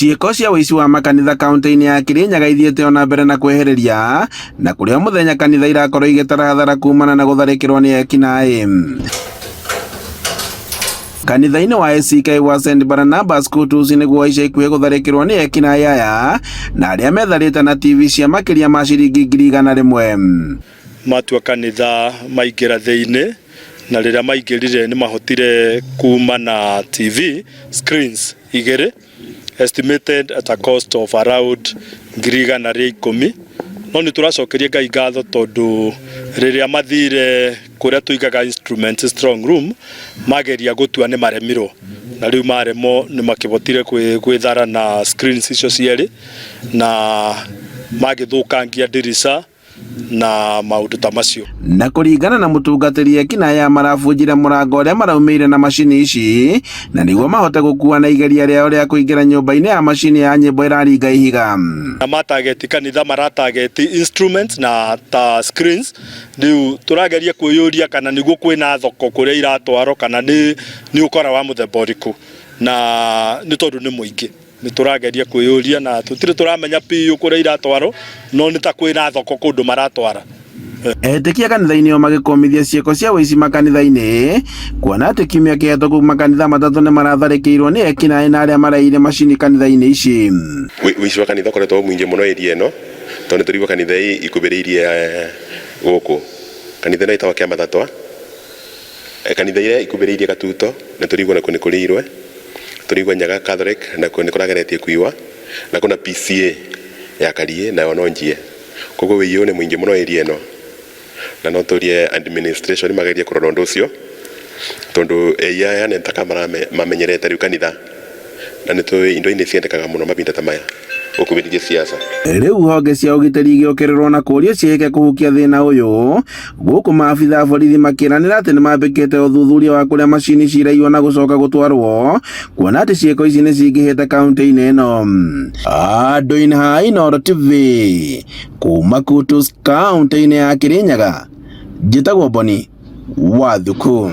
Ciĩko cia ũici wa makanitha kaunti-inĩ ya Kirinyaga ithiĩte ona mbere na kwehereria na kũrĩ o mũthenya kanitha irakorwo igĩtara hathara kumana na gũtharĩkĩrwo nĩ ekinaĩ. Kanitha-inĩ wa ACK wa St Barnabas Kutus nĩguo ica ikuhĩ gũtharĩkĩrwo nĩ ekinaĩ aya na arĩa metharĩte na TV cia makĩria ma ciringi 100,000. Matua kanitha maingĩra thĩinĩ na rĩrĩa maingĩrire nĩ mahotire kuma na TV screens igĩrĩ estimated at a cost of around 110,000. No nĩ tũracokeria Ngai ngatho tondũ rĩrĩa mathire kũrĩa tũigaga instruments strong room mageria gũtua nĩ maremirwo, na rĩu maremwo nĩ makĩhotire gwĩthara na screens icio cierĩ na magĩthũkangia ndirica na maũndũ ta macio. Na kũringana na mũtungatĩri, ekinaĩ aya marabunjire mũrango ũrĩa maraumĩire na macini ici na nĩguo mahote gũkua na igeria rĩao rĩa kũingĩra nyũmba-inĩ ya macini ya nyĩmbo ĩraringa ihiga. Na matageti kanitha maratageti instruments na ta screens. Rĩu tũrageria kwĩyũria kana nĩguo kwĩna thoko kũrĩa iratwarwo kana nĩ ũkora wa mũthemba ũrĩkũ, na nĩ tondũ nĩ mũingĩ nĩ tũrageria kwĩyũria na tũtirĩ tũramenya biũ kũrĩa iratwarwo, no nĩ ta kwĩna thoko kũndũ maratwara. Etĩkia kanitha-inĩ o magĩkũmithia ciĩko cia ũici makanitha-inĩ, kuona atĩ kiumia kĩhetũku makanitha matatũ nĩ maratharĩkĩirwo nĩ ekinaĩ na arĩa maraiyire macini kanitha-inĩ ici. Ũici wa kanitha ũkoretwo wĩ mũingĩ mũno area ĩno, tondũ nĩ tũraigua kanitha ii ikuhĩrĩirie gũkũ. Kanitha ĩno ĩtagwo Kĩamatatwa, kanitha iria ikuhĩrĩirie Gatuto nĩ tũraigua nakuo nĩ kũrĩirwe, tũraigua Nyaga Catholic nakuo nĩ kũrageretie kuiywa, na kwĩna PCEA ya Kariĩ nayo no njie. Koguo ũiyi ũyũ nĩ mũingĩ mũno area ĩno, na no tũrie administration magerie kũrora ũndũ ũcio, tondũ aiyi aya nĩ taka mamenyerete rĩu kanitha, na nĩ tũĩ indo nĩ ciendekaga mũno mahinda ta maya gũkuhĩrĩria siasa. Rĩu honge cia ũgitĩri igĩũkĩrĩrwo na kũũrio ciĩke kũhukia thĩna ũyũ, gũkũ maabitha a borithi makĩranĩra atĩ nĩmambĩkĩte ũthuthuria wa kũrĩa macini ciraiywo na gũcoka gũtwarwo, kuona atĩ ciĩko ici nĩ cingĩhĩte kaunti-inĩ ĩno. Andũ-inĩ ha Inooro TV, kuma Kutus kaunti-inĩ ya Kirinyaga, njĩtagwo Boni wa Thuku.